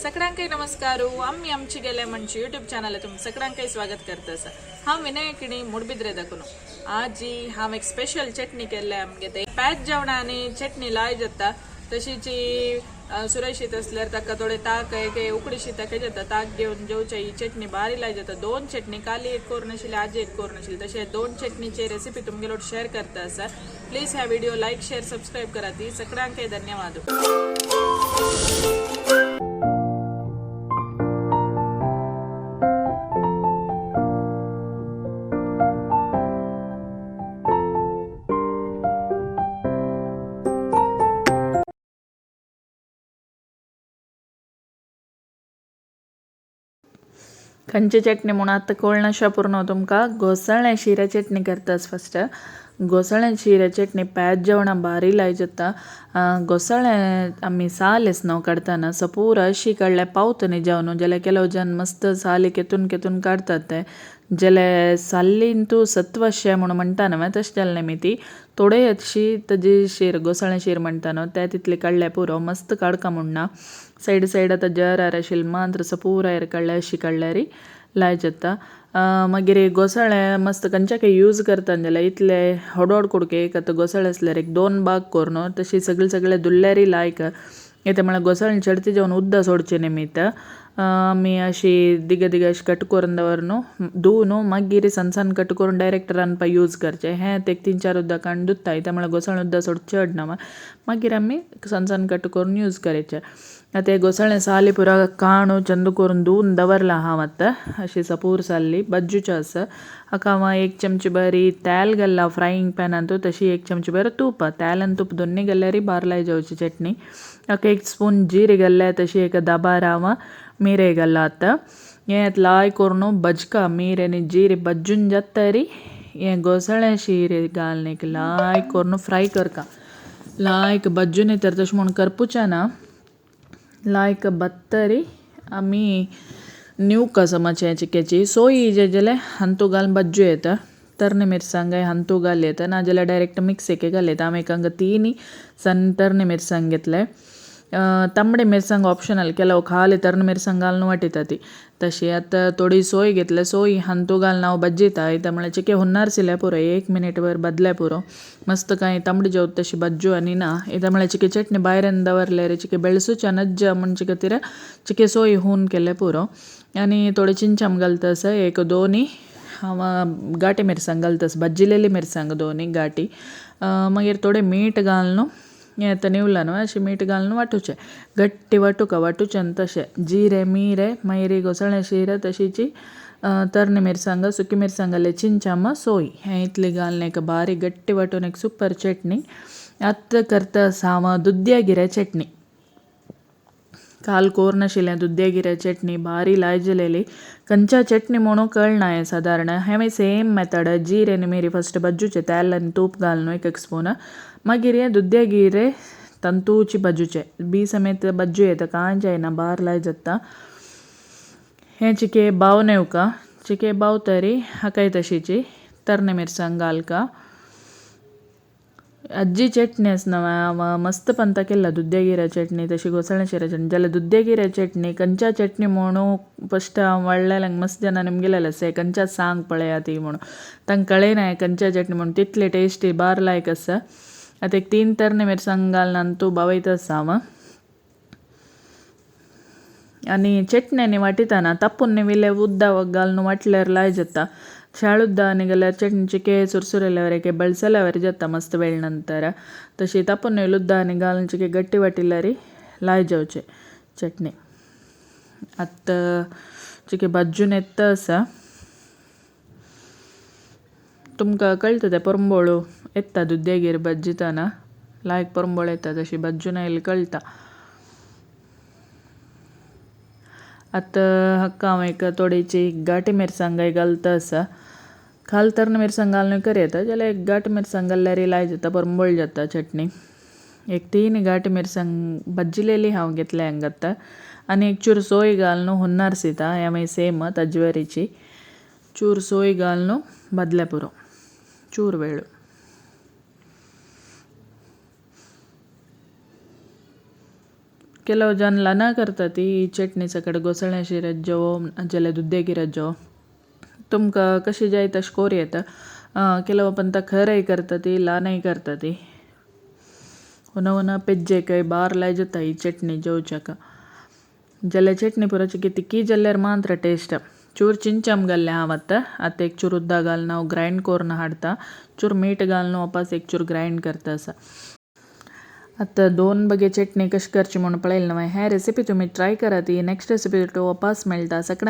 सगळ्यांकाय नमस्कार. आम्ही आमची गेले म्हणजे यूट्यूब चॅनल तुम सगळ्यांकाय स्वागत करता. हांव विनय किणी मुडबिद्रे दाखून आजी हांव एक स्पेशल चटणी केल्ले आमगे ते पॅच जेवणांनी चटणी लाय जाता. तशीची सुरय शीत असल्यार ताका थोडे ताक एक उकडी शीत जाता, ताक घेवन जेवचे. ही चटणी बारी लाय जाता. दोन चटणी, काली एक करून आशिल्ली, आजी एक करून आशिल्ली. तशें दोन चटणीचे रेसिपी तुमगेलो शेअर करता आसा. प्लीज ह्या व्हिडिओ लायक शेअर सबस्क्राईब करा. ती सगळ्यांकाय धन्यवाद. खंयची चटणी म्हणून आतां कळनाशा पुरो तुमकां. घोसाळ्या शिऱ्या चटणी करतास फस्ट. घोसाळ्या शिऱ्या चटणी पॅच जेवणां बारी लाय जाता. घोसाळे आमी साल न्हू काडटाना सपूर अशी काडल्यार पावता न्ही जेवण, जाल्यार ಕೆಲವು जन मस्त साली केतून केतून काडटात ते, जाल्यार साल्लीन तूं सत्व अशें म्हणून म्हणटा न्हू, तशें जालें न्ही. ती थोडे अशी ताजी शीर घोसाळ्या शीर म्हणटा न्हू ते तितले काडल्यार पुरो, मस्त काडका म्हणना. सायड सायड आतां जरार आशिल्लें मात्र सपूर आयर काडल्यार अशी काडल्यार लाय जाता. मागीर घोसाळे मस्त खंयच्या यूज करता जाल्यार इतले व्हड व्हड कुडके एक आतां घोसाळे आसल्यार एक दोन भाग करून तशी सगळे सगळे दुल्ल्यारी लायक येता. म्हळ्यार घोसाळे चडती जेवन उद्दां सोडचे निमित्त आमी अशी दिगे दिगे अशी कट करून दवर न्हू, धुवून मागीर सण सण कट करून डायरेक्ट रांदपाक यूज करचे. हें एक 3-4 उद्दां काडून धुता, त्या म्हळ्यार घोसाळे उद्दां सोड चड ना, मागीर आमी सण सण कट करून यूज करायचे. आतां घोसाळे साली पुरा काणू चंद करून धुवून दवरला हांव. आतां अशी सपूर साल्ली बज्जूचे आसा. हाका हांव 1 चमचे बरी तेल घाल्ला फ्रायिंग पॅनांतू, तशी 1 चमचे बरें तूप. तेल आनी तूप दोन्ही घाल्यार बार लाय जावची चटणी. हाका 1 स्पून जिरे घाल्ले, तशी एक दबार हांव मिरे घाल्ला. आतां हें लाय करून बजका मिरे आनी जिरे बज्जून जाता री हें घोसाळ्या शिरे घालून एक लाय करून फ्राय करका. लायक बज्जून येता तशें म्हूण करपुचें ना, लायक बत्तरी आमी न्यूक समजचे चिकेची सोयी जे जाल्यार हांतू घालून बज्जू येता. तरणे मिरसांग हांतू घाल येता, ना जाल्यार डायरेक्ट मिक्सीक घाल येता. हांवें हांगा 3 सण तरणे मिरसांग घेतले. तांबडे मिरसांग ऑप्शनल, ಕೆಲವು खाली तरणे मिरसांग घालून वाटिता ती. तशी आतां थोडी सोय घेतले, सोय हांतू घालून हांव बज्जिता. येता म्हळ्यार चिके हुन्नारशिल्ले पुरो, 1 मिनीट वर बदले पुरो. मस्त कांय तांबडी जेवता तशी बज्जू आनी ना. येता म्हळ्यार चिके चटणी भायल्यान दवरल्यार चिके बेळसूच्या नज्ज म्हणचे खातीर चिके सोय हून केले पुरो. आनी थोडे चिंचाम घालता आसा, एक दोनी हांव घाटी मिरसांग घालता, बज्जिलेली मिरसांग दोनी घाटी. मागीर थोडे मीठ घालून हें आतां निवला न्हू, अशें मीठ घालून वांटूचें, गट्टी वांटूका वांटूचें आनी तशें जिरे मिरे मागीर घोसाळ्या शिरे तशीची तरणे मिरसांग सुकी मिरसांग घातले चिंचाम सोय हें इतलें घालून एक बारीक गट्टी वांटून एक सुपर चटणी. आतां करता आसा हांव दुदया गिऱ्या चटणी. काल कोर नाशिल्लें दुदया गिऱ्या चटणी बारी लाय जालेली. खंयच्या चटणी म्हणून कळना हें सादारण. हें सेम मेथड, जिरे आनी मिरी फस्ट बज्जूचें तेल आनी तूप घालून 1 स्पून, मागीर हें दुदया गिरे तंतूची बज्जूचे बी समेत बज्जू येता, कांय जायना बार लाय जाता. हें चिके बाव नेवका, चिके बाव तरी हाकाय तशीची तरणे मिरसांग घालका. आजी चटणी आसना हांव मस्त पंता केला दुदया गिऱ्या चटणी तशी घोसाळ्या शिऱ्या चटणी. जाल्यार दुदया गिऱ्या चटणी खंयच्या चटणी म्हणून फस्ट हांव व्हडल्यांक मस्त जाणांनी निमगेलेलें आसा खंयच्या सांग पळया ती म्हणून, तांकां कळना खंयच्या चटणी म्हणून, तितले टेस्टी बार लायक आसा. आतां एक 3 तरणे मिरसांग घालून आनी तूं बावयता आसा हांव. आनी चटण्यांनी वांटिताना तापून न्ही उद्दां घालून वांटल्यार लाय जाता. शाळ उद्दां आनी घाल्यार चटणी चिके सुरसुरेल्यावर के बेळसल्यावर जाता मस्त वेळ नंतर. तशी तापून न्ही उद्दां आनी घालून चिके गट्टी वाटिल्यार लाय जावचे चटणी. आतां चिके भाजून येता आसा, तुमकां कळटा तें परंबोळू येता दुदयागीर भाजयताना लायक परंबोळ येता, तशी भाजून आयली कळटा. आतां हाका हांव एक थोडीशी घाटी मिरसांगाय घालता आसा. खाल तरणे मिरसांग घालून कर येता, जाल्यार एक घाट मिरसांग घाल्यार लाय जाता, परंबोळ जाता चटणी. एक 3 घाटी मिरसांग भाजिलेली हांव घेतल्या हांगा आतां. आनी एक चूर सोय घालून हुन्नारसिता, हें मागीर सेम तजवरीची चूर सोय घालून बदले पुरो चूर वेळ. ಕೆಲವು ಜನ ಲನ करता ती चटणी सकट घोसाळ्या शिऱ्यात जेवो नाजाल्यार दुद्या गिऱ्यात जेवो. तुमकां कशी जाय तशें करूं येता. ಕೆಲವು ಪಂತ खरय करता ती ल्हानय करता ती. हुना हुना पेज्जेकय बार लाय जाता ही चटणी जेवच्याक. जाल्यार चटणी पुराची तिकी जाल्यार मात्र टेस्ट. चूर चिंचम घाल्लें हांव आतां. आतां एक चूर उदक घालून हांव ग्रायंड करून हाडटा. चूर मीठ घालून वापस एक चूर ग्रायंड करता आसा. आतां दोन बगे चटणी कशी करची म्हूण पळयलें न्हय. हे रेसिपी तुमी ट्राय करात. ही नेक्स्ट रेसिपी वापस मेळटा. सगळ्यांक.